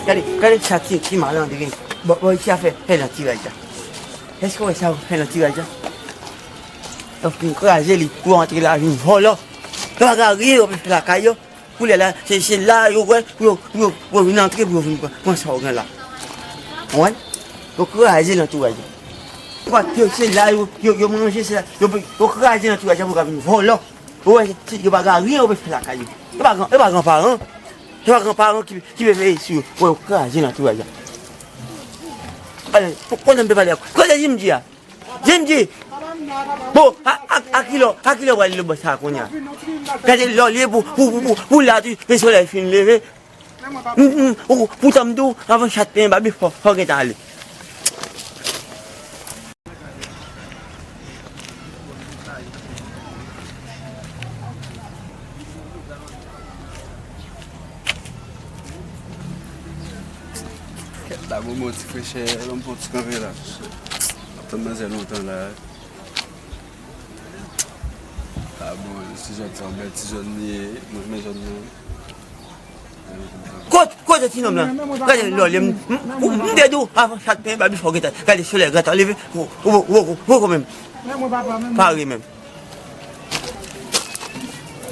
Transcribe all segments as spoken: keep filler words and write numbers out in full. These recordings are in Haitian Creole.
Gade, gade sa ti, ti malandren. Bon, bon, isi a fè, fè nan tiraj la. Èske w wè sa yo fè nan tiraj la? Yo fin kraze li pou yo antre la vin vòlò. Yo pa ka riye, yo pa fè lakay yo. Koulye a la, se, se la yo wè pou yo, pou yo, pou yo vin antre, pou yo vin pran, pran sa yo gen la. Ou konprann? Yo kraze nan tiraj la. Yo, se la yo, yo, yo manje, se la, yo, yo kraze nan tiraj la pou yo ka vin vòlò. Ou wè, se, yo pa gen anyen yo pe fè lakay yo. Yo pa gen, yo pa gen paran. Yo pa gen paran ki, ki pe veye sou yo. Ou wè, yo kraze nan tiraj la. Ale, kote m pe pale ak ou? Kote Jimdi a? Jimdi! Bon, a, a, a kilè, a kilè w pral lòt bò sa a kounye a? Gade lè w lye pou, pou, pou, pou, pou la tou, lè solèy fin leve. M, m, ou, poutan m di w, avan chat penyen babi, fò, fò w gentan ale. Kèt la, bon, bon, ti frechè, lòm fè yon ti kanpe la. Ap tann manzè lontan la. Ah bon, ti zòn sa, yon bèl ti zòn li ye. Mwen renmen zòn nan. Kot-, kote ti nonm lan? Gade lòl, m, m, m te di w, avan chat penyen babi fò w gentan. Gade solèy gentan leve, ou, ou, ou, ou, ou, ou menm. Pare menm.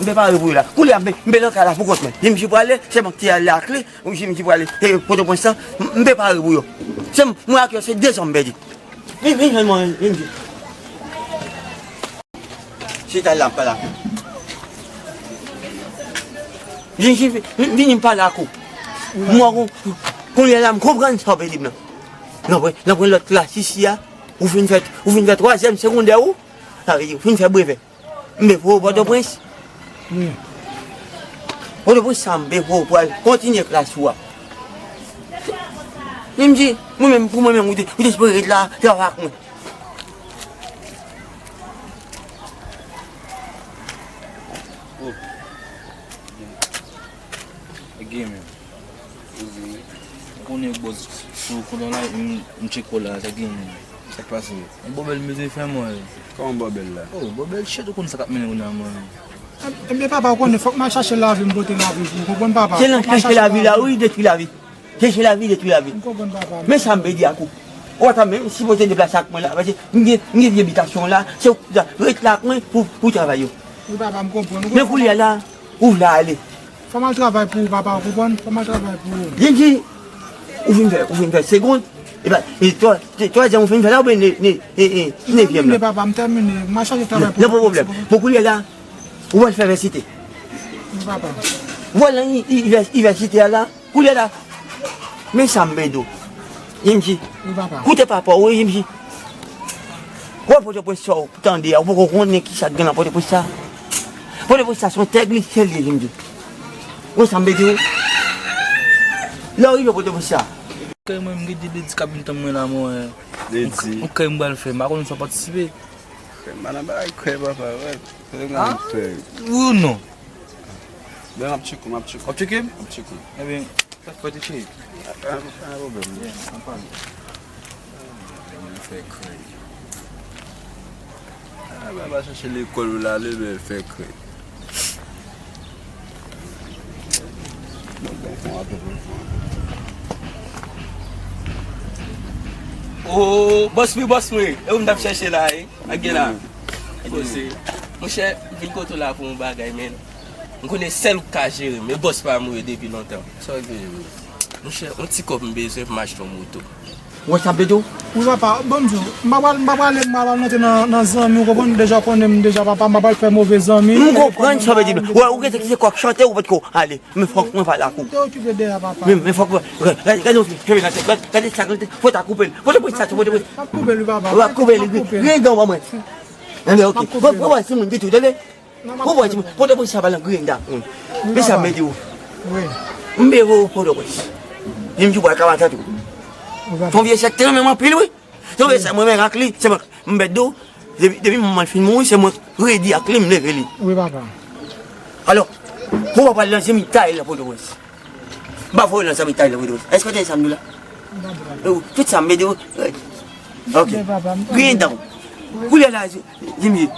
M te pare pou yo la. Koulye a, m, m te nan kay la pou kont mwen. Jimdi prale, se mwen ki te ale ak li. Jimdi prale, e, Pòtoprens lan, m, m te pare pou yo. Se m, mwen ak yo, se de zòn m pèdi. Vin, vin jwenn mwen, vin, vin. Chita la, m pale ak ou. Vin, vin, vin, vin, m pale ak ou. Mwen, kon-, kounye a la, m konprann sa w vle di m nan. Nan pran, nan pran lòt klas isi a, ou fin fè, ou fin fè twazyèm segondè ou, sa vle di, ou fin fè brevè. M vle voye w Pòtoprens. Wi. Pòtoprens sa m vle voye w pral kontinye klas ou a. Li m di, mwen menm, pou mwen menm, ou te, ou te sipozé ret la, travay ak mwen. Oh. Gen menm. Ou konnen bòs sou kontan la, m, m tcheke w la, sa gen menm. Sa k pase? Yon bòbèl m bezwen fè, mwen. Kòman bòbèl la? Oh, bòbèl shit, ou konn sa k ap mennen kounye a, mwen. Ebyen, papa, ou konnen, fòk m al chache lavi, m pote lavi pou ou, konprann, papa? Se nan chache lavi la, wi, detwi lavi. Chèche lavi, detwi lavi. M konprann, papa. Men sa m vle di ak ou. Ou pa ta menm sipoze deplase ak mwen la, paske m gen, m gen vye bitasyon la, se ou ki ta ret la ak mwen pou, pou travay yo. Wi, papa, m konprann. Men kounye a la, ou vle ale. Fò m al travay pou ou, papa, ou konprann? Fò m al travay pou ou. Jimdi, ou fin fè, ou fin fè segond, e ba, e twa, twa, twazyèm ou fin fè la, oubyen ne, ne, e, e, nevyèm la? M tèmine, papa, m tèmine. M al chache travay pou ou. Nan, nan, pa pwoblèm. Bon, kounye a la, ou al fè vèsite. Wi, papa. Ou al nan i-, i-, ivè-, ivèsite a la. Kounye a la, men sa m vle di w. Jimdi. Wi, papa. Koute papa w, wi, Jimdi. Wè Pòtoprens sa w tande a, ou poko konnen kisa k gen nan Pòtoprens sa. Pòtoprens sa se yon tè glise l ye, Jimdi. Wè sa m vle di w. Lè w rive Pòtoprens sa. Kay mwen, m gen de ledi k ap vin tann mwen la, mwen. Ledi. Yon kay m pral fè, m pa konnen si w ap patisipe. Kay m pa nan bagay kay, papa, wè. Kay m nan fè. Wi ou non? Ben, m ap tcheke w, m ap tcheke w. W ap tcheke m? M ap tcheke w. Ebyen, sa k fè w te cheri? Pa, pa, pa gen pwoblèm. Byen, ann pale. Mwen fè krèy. Ah, ba, ba chache lekòl ou la, le bèl fè krèy. Oh, bòs mwen, bòs mwen. E ou m t ap chèche la, e. Ak gen la. Monchè, m vin kote w la pou yon bagay, men. M konnen sèl ou k ka jere m, e bòs pa m ou ye depi lontan. Sa w gen, wi? Monchè, yon ti kòb m bezwen pou m achte yon moto. Ou wè sa m te di w? Wi, papa, bon, m di w, m pa pral, m pa prale, m pa pral rantre nan, nan zanmi, ou konprann, deja w konnen m deja, papa, m pa pral fè move zanmi. M konprann sa w vle di m. Wè, ou gentan kite kòk chante, ou potko ale. Men fòk mwen pale ak ou. M te okipe dèyè, papa. Men, men fòk mwen, gade, gade, gade, gade, gade, gade sa, gade, fò ta koupe l. Fò ta koupe l, fò ta koupe l. M ap koupe l, wi, papa. Ou ap koupe l, wi. Gen dan ban mwen. Anben, oke. Mwen, mwen, mwen, se moun ki tou, tande? Ou wè, Pòtoprens sa pa nan griyen da. Men sa m vle di w. M vle voye w Pòtoprens. Jimdi pral ka matant ou. Son vye sèk te renmen m anpil, wi. Son vye sèk mwen menm ak li, se mwen m pèdi w. Depi, depi manman l fin mouri, se mwen redi ak li, m leve li. Wi, papa. Alò, ou pa pral nan zemiray la Pòtoprens. M pa voye nan zanmi tay la, wi, wi. Èske w tande sa m di w la? Ou, tout sa m di w, wi. Ok. Griyen dan w. Koulye la, di m, di.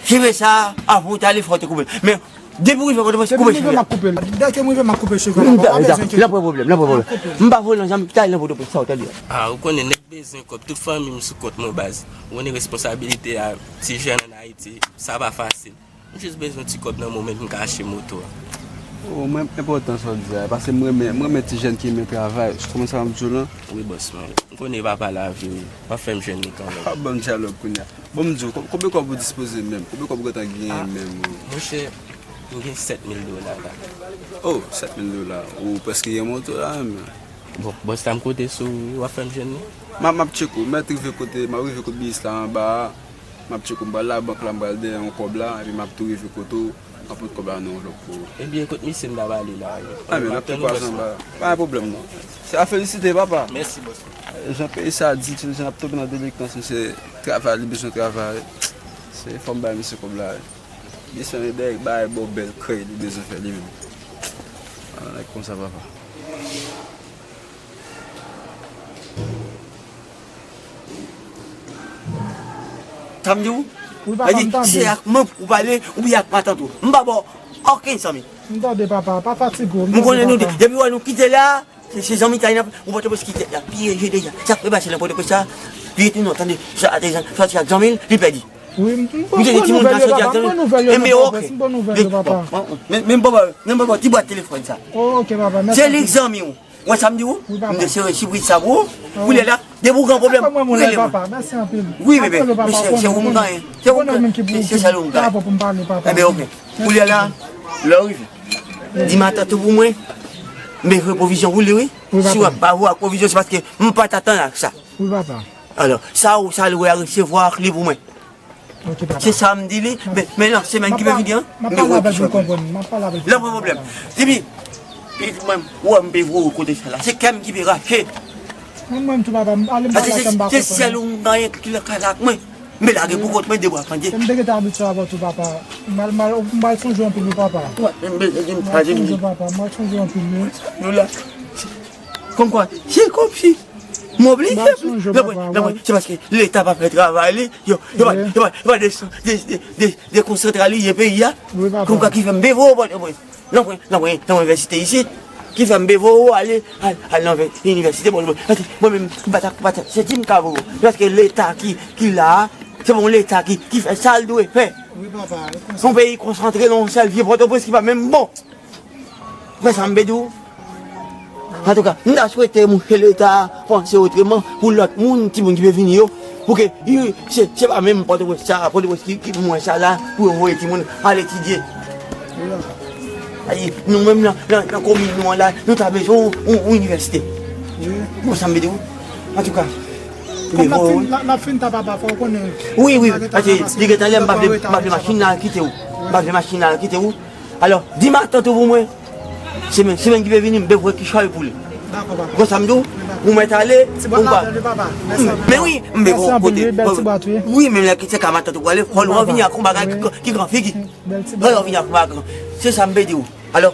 Cheve sa, avan w t ale fò w te koupe l. Men, depi w rive Pòtoprens, koupe cheve a. Depi m rive, m ap koupe l. Dèyè ke m rive, m ap koupe cheve a, papa. Pa bezwen enkyete. Nan pwoblèm, nan pwoblèm. M pa voye nan zanmi tay la, Pòtoprens, sa w tande a. Ah, ou konnen nèg bezwen kòb, tout fanmi m sou kont mwen baz. Ou konnen responsabilite a, ti jèn ann Ayiti, sa pa fasil. M jis bezwen ti kòb nan men w pou m ka achte moto a. O, mwen enpòtan sa w di a, paske m renmen, m renmen ti jèn ki renmen travay. Ou konprann sa m di w lan? Wi, bòs mwen. M konnen papa lavi, wi. W ap fè m jwenn li kanmenm. Ah, ban m dyalòg kounye a. Bon, m di w, kon-, konbyen kòb ou dispoze menm? Konbyen kòb ou gentan genyen menm? Monchè, m gen sèt mil dola la. O, sèt mil dola. Ou prèske gen moto la menm. Bon, bòs la m konte sou ou, wi, w ap fè m jwenn li. M a, m ap tcheke w, m mèt rive kote, m ap rive kote minis la anba a. M ap tcheke w, m pral labank la, m pral dèyè yon kòb la, epi m ap tou rive kote w, m ap pot kòb la nan yon lòt pou ou. Ebyen, kot misye m ta pale la, wi. Ah, men, n ap tou kwaze anba la. Pa gen pwoblèm, non. Se a felisite, papa. Mèsi, bòs. Jan peyi sa a di, ti jan ap tonbe nan delenkans, misye travay, li bezwen travay. Se fò m bay misye kòb la, wi. Misye, men, bay, bay, bon, bèl krèy, li bezwen fè li menm. Ah, nèg konsa, papa. Sa m di w? Wi, papa, m tande. Sa di, se ak mwen pou w pale, oubyen ak matant ou. M pa ba w okenn zanmi. M tande, papa, pa fatige w, m tande, papa. M konnen nou de-, depi w wè nou kite la, se, se zanmi tay nan, ou Pòtoprens kite la, piye je deja. Sa k ap pase nan Pòtoprens sa, li rete non, tande, sa, atè, sòti ak zanmi l, li pèdi. Wi, m, m, m te di bon timoun ka soti ak zanmi l, m bon nouvèl yo, papa. Enben, ok. M bon nouvèl yo, papa. Men, men, men, papa, men, papa, ti bwat telefòn sa. Oh, ok, papa, mèsi anpil. Se li k zanmi w. Wè sa m di w? Wi, papa. M te sere sipriz sa pou ou. Koulye la, depi w gen yon pwoblèm, rele mwen. Papa, mèsi anpil. Wi, bebe, se, se ou m genyen. Se ou m genyen. Se, se sèl ou m genyen. Enben, ok. Koulye la, lè w rive, di matant ou pou mwen, m bezwen pwovizyon pou li, wi. Wi, papa. Si w ap ba ou ak pwovizyon, se paske m pa t atann ak sa. Wi, papa. Alò, sa ou, sa l wè a, resevwa li pou mwen. Ok, papa. Se sa m di li, men, men nan semèn ki vin vini an, m pral pale avè l pou l konprann. M ap pale avè l pou l konprann. Li pa pwoblèm. Epi, pitit mwen, ou wè m pe voye w kote sa la. Se kè m ki pe rache. Mwen menm tou, papa, m ale m pale ak kè m pa konprann. Paske se, se sèl ou m genyen ki lakay la ak mwen. M pe lage pou kont mwen de bra pandye. M te gentan abitye avè w tou, papa. M al, m al, m al sonje w anpil, wi, papa. Wi, m bezwen di m sa, di m di. M al sonje w, papa. M al sonje w anpil, wi. Nou la. Kòmkwa, se kòmsi m oblije. M al sonje w, papa. Non, non, se paske Leta pa fè travay li. Yo, yo pa, yo pa, yo pa de, de, de, de, dekonsantralize peyi a. Wi, papa. Kòmkwa ki fè m pe voye w Pòtoprens. Nan pwen, nan pwen, nan pwen inivèsite isit. Ki fè m pe voye w ale, al, al nan inivèsite. Bon, bon, mwen menm, m pa ta, pa ta, se di m ka voye w. Paske Leta ki, ki la a, se pa yon Leta ki, ki fè sa l dwe fè. Wi, papa, e konsa. Yon peyi konsantre nan yon sèl vye Pòtoprens ki pa menm bon. Wè sa m vle di w? Antouka, m ta swete mouche Leta a panse otreman pou lòt moun, timoun ki pe vini yo. Pou ke, se, se pa menm Pòtoprens sa, Pòtoprens ki, ki pou mwen sa la, pou yo voye timoun al etidye. Ay, nou menm nan, nan, nan komin nou an la, nou ta bezwen yon, yon, yon inivèsite. Bon, sa m vle di w? Antouka, kòm n ap fin, n ap fin ta papa, fò w konnen. Wi, wi, paske li gentan lè m pa vle, m pa vle machin nan al kite w. M pa vle machin nan al kite w. Alò, di matant ou pou mwen. Semèn, semèn ki vin vini, m bezwen ki chay pou li. Dakò, papa. Ou konn sa m di w? Wi, papa. Ou mèt ale, ou pa. Ti bwat la, wi, papa. Mèsi anpil. Men wi, m bezwen kote. Mèsi anpil, wi, bèl ti bwat, wi. Wi, men lè ki se ka matant ou prale, fò nou vini ak yon bagay ki, ki gran figi. Bèl ti bwat. Fò nou vini ak yon bagay gran. Se sa m vle di w. Alò,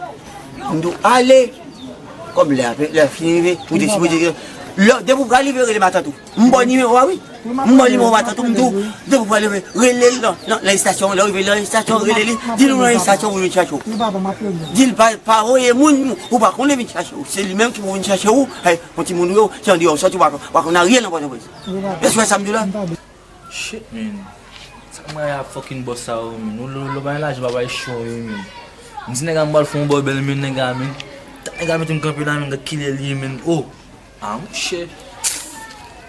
m di w ale. Kòm lè a, lè a fini rive, ou te sipoze, lè, depi w pral rive, rele matant ou. M ba w nimewo a, wi. M ba w nimewo matant ou, m di w, depi w pral rive, rele l nan, nan, nan estasyon, lè w rive nan estasyon, rele li, di l ou nan estasyon pou vin chache w. Di l pa, pa voye moun, ou pa konnen vin chache w. Se li menm ki pou vin chache w. Hey, yon timoun ou yo, se andeyò w sòti, ou pa, ou pa konn anyen nan Pòtoprens. Èske w wè sa m di w la? Shit, man. Sa k mwen ap fucking bòs sa yo, man. Ou lò, lò pa gen lajan, pa bay cho, yo, man. M di nèg a m pral fè yon bò bèl, man, nèg a, man. Nèg a mete m kanpe la, man, gad kilè li ye, man. Oh! Ah, monchè.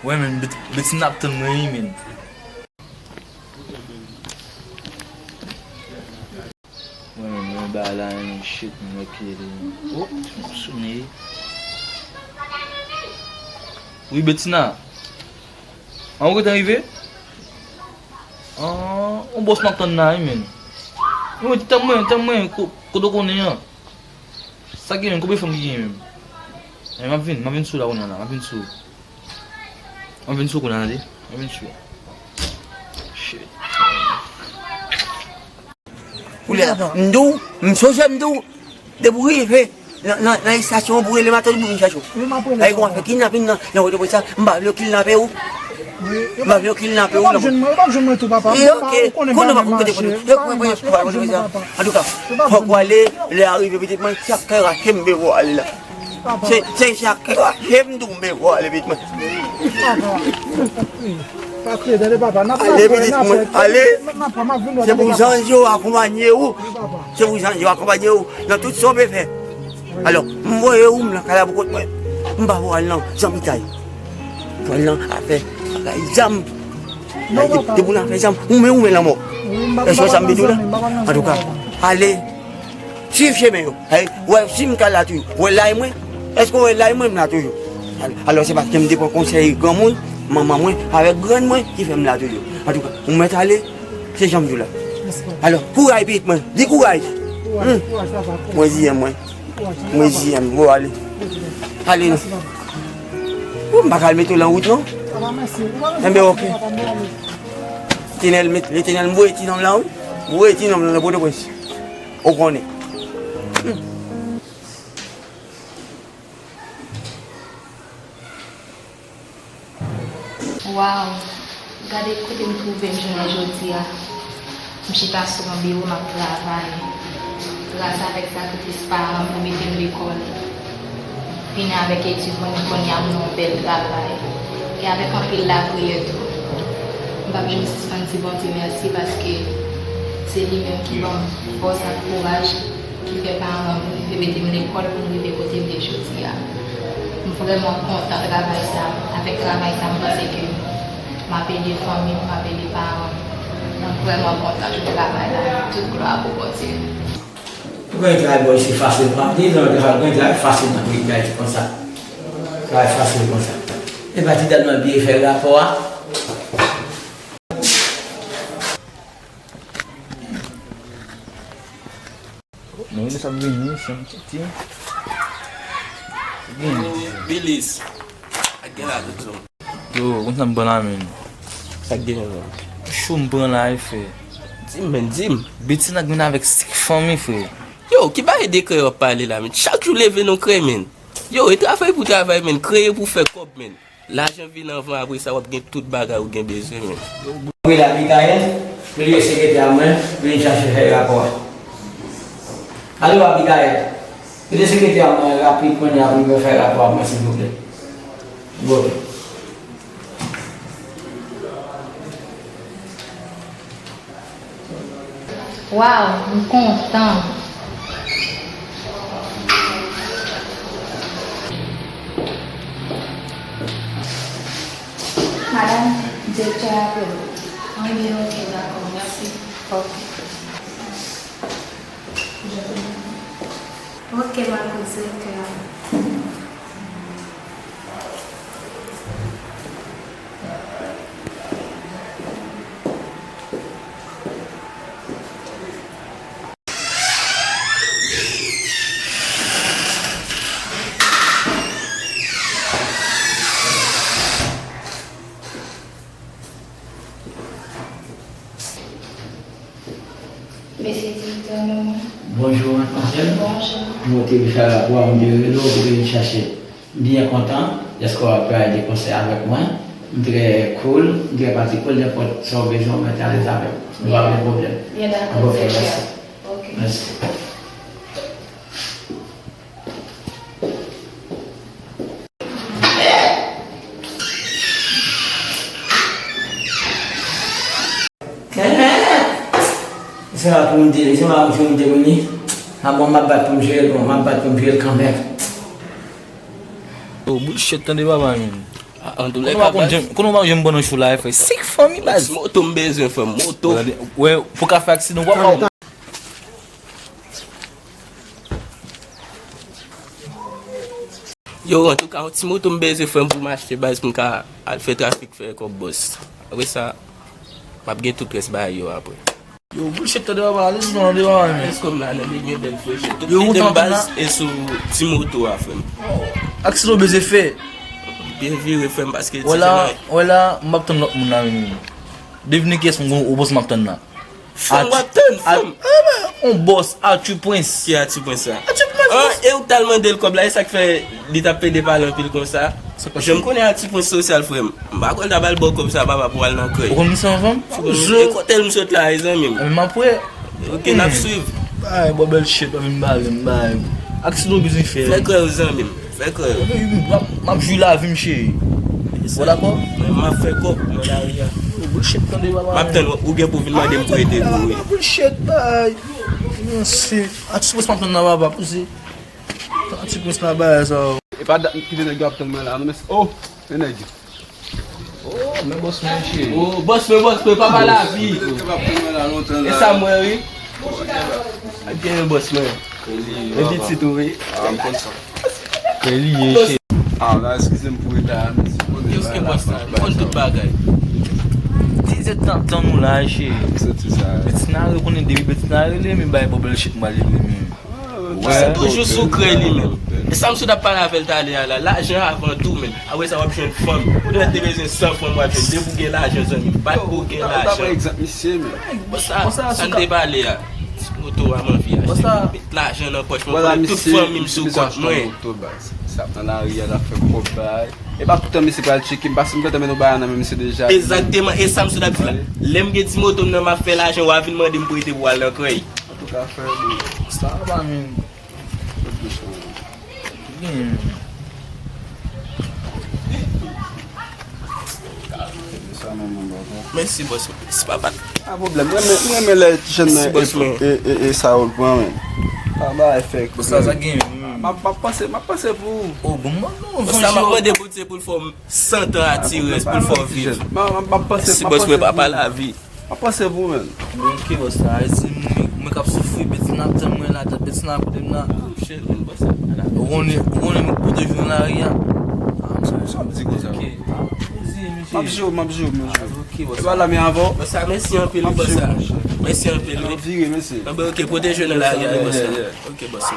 Wè, man, bet-, Betina ap tann mwen, wi, man. Wè, man, mwen ba la, man, shit, man, wè kilè li ye. Oh, m ap sone. Wi, Betina. An, ou gentan rive? An, yon bòs m ap tann la, wi, menm. Wi, tann mwen, tann mwen, ko-, kote w konnen an? Sa gen menm, konbyen fanm ki gen menm? Eh, m ap vin, m ap vin sou la kounye a la, m ap vin sou. M ap vin sou kounye a, tande? M ap vin sou. Shit. Koulye a, m di w, m sonje m di w, depi w rive, Nan, nan, nan estasyon an pou rele m atò pou vin chèche w. Wi, m ap rele. Ay, kòman fè kidnapin nan, nan Pòtoprens sa, m pa vle yo kidnape w. M pa vle yo kidnape w, non. Yo p ap jwenn mwen, yo p ap jwenn mwen tou, papa. E, ok. Ou konnen m pa menm mache. Yo p ap jwenn mwen, papa. Antouka, fòk ou ale, lè a rive pitit mwen, se ak kè rache m bezwen w ale la. Se, se, se ak kè rache m tou m bezwen w ale pitit mwen. Papa. Pa kriye, tande papa, n ap... Ale, pitit mwen, ale. Se pou zanj yo akonpanye ou. Se pou zanj yo akonpanye ou nan tout sa w pe fè. Alò, m voye ou, m nan kay la pou kont mwen. M pa pou al nan zanmitay. Pou al nan afè bagay zam. Depi w nan afè zam, ou men, ou men lanmò. Èske w wè sa m vle di w la? Antouka, ale. Swiv chemen yo. Ay, w wè, si m ka la toujou, w wè lay mwen? Èske w wè lay mwen, m la toujou? Al-, alò, se paske m te pran konsèy granmoun, manman mwen, avèk grann mwen, ki fè m la toujou. Antouka, ou mèt ale, se jan m di w la. Alò, kouraj, pitit mwen. Di kouraj. Kouraj, kouraj, papa, kouraj. Mwen di mwen. Kouraj, papa. Mwen di mwen, bon, ale. Ale, non. Mèsi, papa. Ou, m pa ka al mete w lan wout, non? Papa, mèsi. Enben, ok. Papa, mwen ale. Letènèl, Letènèl, m voye ti nonm lan, wi. M voye ti nonm lan nan Pòtoprens. Ou konnen. Hmm. Waw, gade kote m twouve m jounen jodi a. M chita sou yon biwo, m ap travay. Gras avèk sakrifis paran m pou mete m lekòl. Vini avèk etid mwen, kounye a m nan yon bèl travay. E avèk anpil lapriyè tou. M p ap janm sispann di Bondye mèsi paske se li menm ki ban m fòs ak kouraj, ki fè paran m rive mete m lekòl pou m rive kote m ye jodi a. M vrèman kontan travay sa, avèk travay sa, m panse ke m ap ede fanmi m, m ap ede paran m. M vrèman kontan jwenn travay la. Tout glwa pou Bondye. Ou konn travay bò isi fasil, pa di nan travay, ou konn travay fasil nan peyi Dayiti konsa. Travay fasil konsa. E pa ti dat mwen bliye fè rapò a. Men sa vini, se yon ti ti. Vini. Bilis. Ak gen la tout zòn. Yo, konn sa m pran la, men. Sa k gen la? Cho m pran la, e frè. Di m, men, di m. Beti n ak vin avèk senk fanmi, frè. Yo, ki bagay de krè w ap pale la, men? Chak jou leve nan krè, men. Yo, e travay pou travay, men. Kreye pou fè kòb, men. Lajan vin anvan, apre sa, w ap gen tout bagay ou gen bezwen, men. Wi, Abigayèl, li ye sekretè a mwen, vin chache fè rapò a. Alo, Abigayèl, rele sekretè a mwen rapid, kounye a pou l fè rapò a mwen, silvouplè. Bon. Waw, m kontan. Madanm, direktè a rele w. Anben, ok, dakò, mèsi. Ok. Ok, m al kot direktè a. Mesye direktè, non, mwen. Bonjou, madmwazèl. Bonjou. Mwen te vin fè rapò a, mwen te rele w, ou te vin chache. M byen kontan dèske w ap travay de konsè avèk mwen. M trè cool, m trè pati cool, nenpòt sa w bezwen, w mèt alèz avè m. Nou pa gen pwoblèm. Byen, dakò, trè byen. Mèsi. Se la pou m te, se la pou m te vini. A bon, m ap bat pou m jere l, bon, m ap bat pou m jere l kanmenm. Yo, bullshit, tande papa, men. Konnen w pa konn jan m pran nan cho la, frè. Senk fanmi, baz. Moto m bezwen, frè, moto. Wè, pou ka fè aksidan, w ap Yo, antouka, yon ti moto m bezwen, frè m, pou m achte, baz, pou m ka al fè trafik, fè kòb, bòs. Apre sa, m ap gen tout rès bagay yo apre. Yo, bullshit, tande papa, ale sou tande papa, men. Èske m la nan li gen bèl frechè? Tout lide m, baz, e sou ti moto a, frè m. Aksidan w bezwen fè. Byen vire, frè m, paske ti jan la, wè la, m ap tann lòt moun la, men. Devine kiyès m gon, o bòs m ap tann la. Frè m, w ap tann, frè m. On bòs, Arthur Prince. Ki Arthur Prince sa? Arthur Prince. An, e ou k t al mande l kòb la, e sa k fè li t ap pede pale anpil konsa? Jan m konnen a ti pwen sosyal, frè m. M pa kwè l ta ba l bò kòb sa, papa, pou al nan krèy. Ou konn misye anvan? E kote l m sot la, e zanmi m? Menm apre. Ok, n ap swiv. Bay, bò bèl shit, pa vin bale m, bay. Ak si nou bezwen fè. Fè krèy ou, zanmi m. Fè krèy ou. M ap, m ap jwi lavi m, cheri. Ou dakò? Mwen, m ap fè kòb nan lari a. Yo, bullshit, tande, papa. M ap tann ou gen pou vin mande m prete pou ou, wi. Bullshit, bay. Mèsi. A ti pwen sa m ap tann nan, papa, poze. Ti prens nan bagay sa. E pa dat m kite nèg yo ap tann mwen la, non, men, oh, men nèg yo. Oh, men bòs mwen, cheri. Oh, bòs mwen, bòs mwen, papa lavi. Nèg yo ap tann mwen la lontan la. E sa mwen, wi. Ak gen bòs mwen. Men pitit ou, wi. Ah, m konn sa. Ke li ye, cheri. Ah, la, eskize m pou reta a, men si konnen bagay la fè bagay sa. Konn tout bagay. Dizèt tan, tan nou la, cheri. Soti sa. Betina, rekonnen depi Betina rele, men bay bòbèl shit mwen li menm. Misye toujou sou krèy li menm. E sa misye t ap pale avè l talè a la, lajan avan tou menm. Apre sa w ap jwenn fanm. Ou te wè te bezwen san fanm w ap jwenn. Depi w gen lajan, zanmi m, bat pou w gen lajan. Ou ta pran egzanp misye menm. Sa, sa n te pale a. Ti moto a m anvi achte. Met lajan nan pòch mwen, konnen tout fanmi m sou kont mwen. Sa ap nan lari a, l ap fè kòb bay. E pa toutan misye pral tcheke m, paske m gentan mennen yon bagay nan men misye deja. Egzakteman, e sa misye t ap di la. Lè m gen ti moto m nan, m ap fè lajan, w a vin mande m prete pou w al nan krèy. Antouka, frè, bon, sa va menm. Gen. Mèsi, bòs. Mèsi, papa. Pa pwoblèm. Mwen renmen, mwen renmen lè ti jèn nan e, e, e, e sa yo l pran, men. Pa bagay fèk. Bòs la, sa gen. M ap, m ap panse, m ap panse pou ou. Oh, bon, mwen, non, bòs la, m ap mande Bondye pou l fè m san tan atirès, pou l fè w viv. M ap, m ap panse, m ap panse pou ou. Mèsi, bòs, mwen papa lavi. M ap panse pou ou, menn. Bon, ok, bòs, sa vle di mwen, mwen k ap soufri, Betina ap tann mwen la, Betina kote m la. Ou konnen, ou konnen mwen pwoteje w nan lari a. Ah, m sa, sa m di konsa. Ok. M ap jere w, m ap jere w, m ap jere w. Ok, bòs. E pa la, men avè w. Bòs, sa, mèsi anpil, bòs. Mèsi anpil, wi. Vire, mèsi. Ah, ben, ok, pwoteje w nan lari a, wi, bòs. Ok, bòs.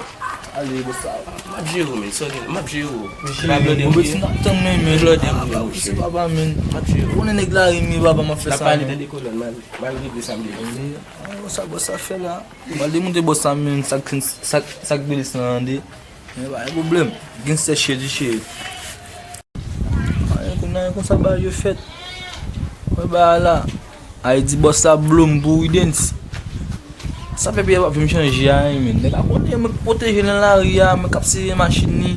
Ale, bòs. M ap jere w, men, sòl, m ap jere w. Mèsi, Betina ap tann mwen, men. Blòde, blòde, blòde. Mèsi, papa, men. M ap jere w. Ou konnen nèg lari, men, papa, m ap fè sa, men. N ap pale tande kolòn, m al, m al regle sa m gen. Bòs, sa, bòs, sa fè la. M al demonte bòs sa menm, sa k, sa, sa k bele san ande. Men pa gen pwoblèm. Gen sèche di cheri. Anyen konn, anyen konsa bagay yo fèt. Wè bagay la. Ay di bòs la blo m pou Widens. Sa fè peyi a p ap janm chanje a, men. Nèg la konnen mwen k pwoteje l nan lari a, mwen k ap sere machin li.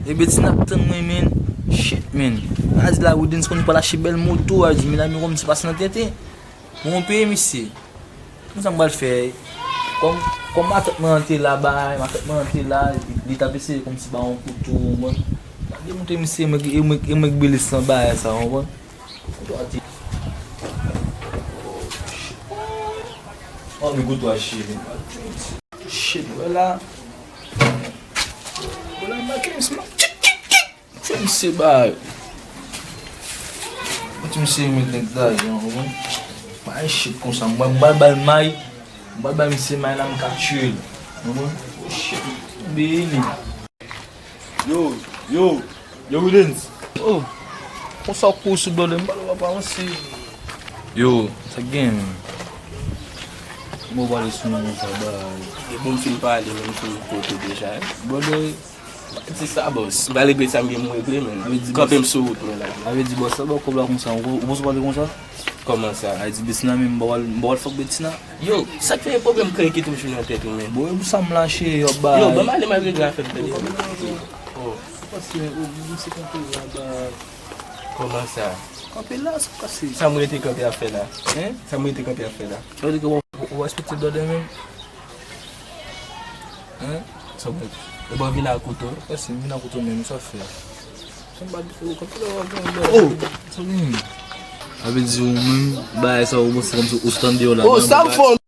E Betina ap tann mwen, men. Shit, men. A di la Widens konn pral achte bèl moto, a di medam yo kòmsi pase nan tenten. Mwen peye misye. Konsa m pral fè. Kòm, kòm matant mwen an te la bay, matant mwen an te la, li, li t ap eseye kòmsi ba yon kouto, w konprann. M ap demonte misye, e mwen, e mwen, e mwen k bele san bagay sa, w konprann. Kouto a te. Oh, men kouto a chire. Shit, wè la. Wè la, m ap Fè misye bay. Mwen di misye met nèg lajan, w konprann? Bay shit konsa, m pral, m pral bay may, m pral bay misye may la, m ka tiye l. W konprann? Oh shit, beni. Yo, yo, yo, Wilens. Oh, konsa w kouri sou blòdè, m pale w pa avanse. Yo, sa k gen, menm? Mwen pale sou moun sa bay. Depi m fin pale, menm sou kote deja, eh. Blòdè. Di sa, bòs. M pral regle sa m gen pou m regle, men. Kanpe m sou wout mwen la. Sa vle di bòs la ba w kòb la konsa, ou, ou panse w pale konsa? Kòman sa? Sa vle di Betina menm, m pa pral, m pa pral fòk Betina. Yo, sa k fè pwoblèm krèy ki toujou nan tèt ou, men? Bon, e pou sa m lache, yo, bay. Yo, ban m ale m al regle afè m, tande. Oh. Pase, oh, misye kanpe la, bay. Kòman sa? Kanpe la, sa pase? Sa m rete kanpe ap fè la? Hein? Sa m rete kanpe ap fè la? Sa vle di ke w, w, w respekte blòdè menm? Hein? Sa w mèt. E bon, vin ak kouto. Èske m vin ak kouto menm, sa w fè? Sa m pa di, oh, kanpe la, w ap vin. Oh! Sa vin. Sa vle di ou menm, bagay sa, ou panse kòmsi ou sot anndan yo la. Oh, sa m fè w